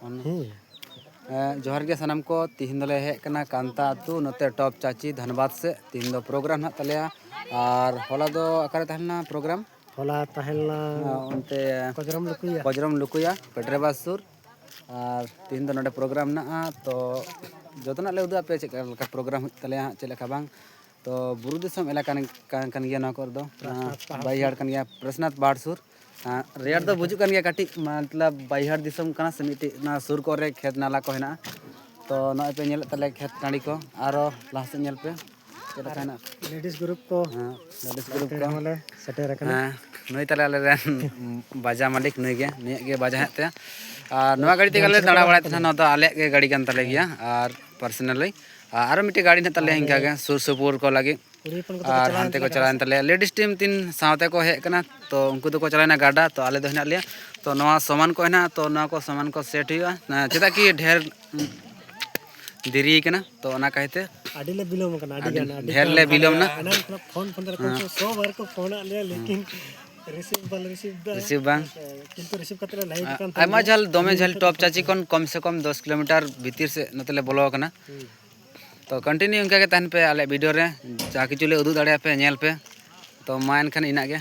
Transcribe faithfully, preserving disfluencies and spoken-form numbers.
ᱦᱮᱸ᱾ ᱮᱸ, ᱡᱚᱦᱟᱨ ᱜᱮ ᱥᱟᱱᱟᱢ ᱠᱚ᱾ ᱛᱤᱦᱤᱧ ᱫᱚᱞᱮ ᱦᱮᱡ ᱠᱟᱱᱟ ᱠᱟᱱᱛᱟ ᱟᱹᱛᱩ, ᱱᱚᱛᱮ ᱴᱚᱯ ᱪᱟᱪᱤ ᱫᱷᱟᱱᱵᱟᱫᱽ ᱥᱮᱫ᱾ ᱛᱤᱦᱤᱧ ᱫᱚ ᱯᱨᱳᱜᱨᱟᱢ ᱦᱮᱱᱟᱜ ᱛᱟᱞᱮᱭᱟ᱾ ᱟᱨ ᱦᱚᱞᱟ ᱫᱚ ᱚᱠᱟᱨᱮ ᱛᱟᱦᱮᱸ ᱞᱮᱱᱟ ᱯᱨᱳᱜᱨᱟᱢ? ᱦᱚᱞᱟ ᱛᱟᱦᱮᱸ ᱞᱮᱱᱟ ᱚᱱᱛᱮ ᱠᱚᱡᱨᱚᱢ ᱞᱩᱠᱩᱭᱟ᱾ ᱠᱚᱡᱨᱚᱢ ᱞᱩᱠᱩᱭᱟ, ᱯᱮᱴᱨᱮᱵᱟᱥ ᱥᱩᱨ᱾ ᱟᱨ ᱛᱤᱦᱤᱧ ᱫᱚ ᱱᱚᱰᱮ ᱯᱨᱳᱜᱨᱟᱢ ᱢᱮᱱᱟᱜᱼᱟ, ᱛᱚ ᱡᱚᱛᱚᱱᱟᱜ ᱞᱮ ᱩᱫᱩᱜ ᱟᱯᱮᱭᱟ, ᱪᱮᱫ ᱞᱮᱠᱟ ᱯᱨᱳᱜᱨᱟᱢ ᱦᱩᱭᱩᱜ ᱛᱟᱞᱮᱭᱟ ᱦᱟᱸᱜ, ᱪᱮᱫ ᱞᱮᱠᱟ ᱵᱟᱝ᱾ ᱛᱚ ᱵᱩᱨᱩ ᱫᱤᱥᱚᱢ ᱮᱞᱟᱠᱟ ᱠᱟᱱ, ᱠᱟᱱ ᱜᱮᱭᱟ ᱱᱚᱣᱟ ᱠᱚᱨᱮ ᱫᱚ, ᱯᱨᱟᱥᱱᱟᱛᱷ ᱯᱟᱦᱟᱲ ᱵᱟᱹᱭᱦᱟᱹᱲ ᱥᱩᱨ᱾ ᱠᱟᱱ ᱜᱮᱭᱟ, ᱯᱨᱟᱥᱱᱟᱛᱷ ᱯᱟᱦᱟᱲ ᱥᱩᱨ᱾ ᱦᱮᱸ, ᱨᱮᱭᱟᱲ ᱫᱚ ᱵᱩᱡᱩᱜ ᱠᱟᱱ ᱜᱮᱭᱟ ᱠᱟᱹᱴᱤᱡ, ᱢᱚᱛᱞᱚᱵ ᱵᱟᱹᱭᱦᱟᱹᱲ ᱫᱤᱥᱚᱢ ᱠᱟᱱᱟ ᱥᱮ ᱢᱤᱫᱴᱤᱡ, ᱚᱱᱟ ᱥᱩᱨ ᱠᱚᱨᱮ ᱠᱷᱮᱛ ᱱᱟᱞᱟ ᱠᱚ ᱦᱮᱱᱟᱜᱼᱟ᱾ ᱛᱚ ᱱᱚᱜᱼᱚᱭ ᱯᱮ ᱧᱮᱞᱮᱫ ᱛᱟᱞᱮᱭᱟ ᱠᱷᱮᱛ ᱴᱟᱺᱰᱤ ᱠᱚ, ᱟᱨᱚ ᱞᱟᱦᱟ ᱥᱮᱫ ᱧᱮᱞ ᱯᱮ ᱪᱮᱫ ᱞᱮᱠᱟ ᱦᱮᱱᱟᱜᱼᱟ᱾ ᱞᱮᱰᱤᱥ ᱜᱨᱩᱯ ᱠᱚ ᱦᱮᱸ, ᱞᱮᱰᱤᱥ ᱜᱨᱩᱯ ᱱᱚᱛᱮ ᱠᱚ᱾ ᱦᱚᱸᱞᱮ ᱥᱮᱴᱮᱨ ᱟᱠᱟᱱᱟ᱾ ᱦᱮᱸ, ᱱᱩᱭ ᱛᱟᱞᱮ ᱟᱞᱮᱨᱮᱱ ᱵᱟᱡᱟ ᱢᱟᱹᱞᱤᱠ ᱱᱩᱭ ᱜᱮ, ᱱᱩᱭᱟᱜ ᱜᱮ ᱵᱟᱡᱟ ᱦᱮᱱᱟᱜ ᱛᱟᱭᱟ᱾ ᱟᱨ ᱱᱚᱣᱟ ᱜᱟᱹᱰᱤ ᱛᱮᱜᱮ ᱞᱮ ᱫᱟᱬᱟ ᱵᱟᱲᱟᱭᱮᱫ ᱛᱟᱦᱮᱱᱟ, ᱱᱚᱣᱟ ᱫᱚ ᱟᱞᱮᱭᱟᱜ ᱜᱮ ᱜᱟᱹᱰᱤ ᱠᱟᱱ ᱛᱟᱞᱮ ᱜᱮᱭᱟ᱾ ᱟᱨ ᱯᱟᱨᱥᱚᱱᱟᱞᱤ ᱟᱨᱚ ᱢᱤᱫᱴᱮᱡ ᱜᱟᱹᱰᱤ ᱦᱮᱱᱟᱜ ᱛᱟᱞᱮᱭᱟ ᱤᱱᱠᱟ ᱜᱮ ᱥᱩᱨ ᱥᱩᱯᱩᱨ ᱠᱚ ᱞᱟᱹᱜᱤᱫ᱾ ᱠᱩᱲᱤ ᱦᱚᱯᱚᱱ ᱠᱚᱫᱚ ᱠᱚ ᱟᱨ ᱪᱟᱞᱟᱣᱮᱱ ᱦᱟᱱᱛᱮ ᱠᱚ ᱛᱟᱞᱮᱭᱟ ᱪᱟᱞᱟᱣᱮᱱ ᱛᱟᱞᱮᱭᱟ᱾ ᱞᱮᱰᱤᱥ ᱴᱤᱢ ᱛᱤᱱ ᱥᱟᱶᱛᱮ ᱠᱚ ᱦᱮᱡ ᱟᱠᱟᱱᱟ, ᱛᱚ ᱩᱱᱠᱩ ᱫᱚᱠᱚ ᱪᱟᱞᱟᱣᱮᱱᱟ ᱜᱟᱰᱟ, ᱛᱚ ᱟᱞᱮ ᱫᱚ ᱦᱮᱱᱟᱜ ᱞᱮᱭᱟ᱾ ᱛᱚ ᱱᱚᱣᱟ ᱥᱟᱢᱟᱱ ᱠᱚ ᱦᱮᱱᱟᱜᱼᱟ, ᱛᱚ ᱱᱚᱣᱟ ᱠᱚ ᱥᱟᱢᱟᱱ ᱠᱚ ᱥᱮᱴ ᱦᱩᱭᱩᱜᱼᱟ, ᱪᱮᱫᱟᱜ ᱠᱤ ᱰᱷᱮᱨ ᱫᱮᱨᱤ ᱠᱟᱱᱟ, ᱛᱚ ᱚᱱᱟ ᱠᱟᱭᱛᱮ ᱟᱹᱰᱤ ᱞᱮ ᱵᱤᱞᱚᱢ ᱟᱠᱟᱱᱟ, ᱟᱹᱰᱤ ᱟᱹᱰᱤ ᱜᱟᱱ, ᱟᱹᱰᱤ ᱰᱷᱮᱨ ᱜᱟᱱ᱾ ᱞᱮ ᱵᱤᱞᱚᱢ ᱮᱱᱟ᱾ ᱮᱱᱟᱝ ᱠᱷᱚᱱᱟᱜ ᱯᱷᱳᱱ, ᱯᱷᱳᱱ ᱫᱟᱨᱮ ᱦᱮᱸ᱾ ᱠᱷᱚᱱ ᱥᱚ ᱵᱟᱨ ᱠᱚ ᱯᱷᱳᱱᱟᱫ ᱞᱮᱭᱟ, ᱞᱮᱠᱤᱱ ᱨᱤᱥᱤᱵᱷ ᱵᱟᱞᱮ ᱨᱤᱥᱤᱵᱷ ᱫᱟ᱾ ᱨᱤᱥᱤᱵᱷ ᱵᱟᱝ᱾ ᱠᱤᱱᱛᱩ ᱨᱤᱥᱤᱵᱷ ᱠᱟᱛᱮ ᱞᱮ ᱞᱟᱭᱤᱵᱷ ᱠᱟᱱ ᱛᱟᱦᱮᱱ ᱟᱭᱢᱟ ᱜᱮᱭᱟ᱾ ᱡᱷᱟᱹᱞ, ᱫᱚᱢᱮ ᱡᱷᱟᱹᱞ ᱴᱚᱯ ᱪᱟᱪᱤ ᱠᱷᱚᱱ ᱠᱚᱢ ᱥᱮ ᱠᱚᱢ ᱫᱚᱥ ᱠᱤᱞᱳᱢᱤᱴᱟᱨ ᱵᱷᱤᱛᱤᱨ ᱥᱮᱫ ᱱᱚᱛᱮ ᱞᱮ ᱵᱚᱞᱚ ᱟᱠᱟᱱᱟ᱾ ᱦᱩᱸ᱾ ᱛᱚ ᱠᱚᱱᱴᱤᱱᱤᱭᱩ ᱤᱱᱠᱟ ᱜᱮ ᱛᱟᱦᱮᱱ ᱯᱮ ᱟᱞᱮ ᱵᱷᱤᱰᱤᱭᱳ ᱨᱮ, ᱡᱟ ᱠᱤᱪᱷᱩ ᱞᱮ ᱩᱫᱩᱜ ᱫᱟᱲᱮᱭᱟᱯᱮ ᱧᱮᱞ ᱯᱮ᱾ ᱛᱚ ᱢᱟ ᱮᱱᱠᱷᱟᱱ ᱤᱱᱟᱹᱜ ᱜᱮ᱾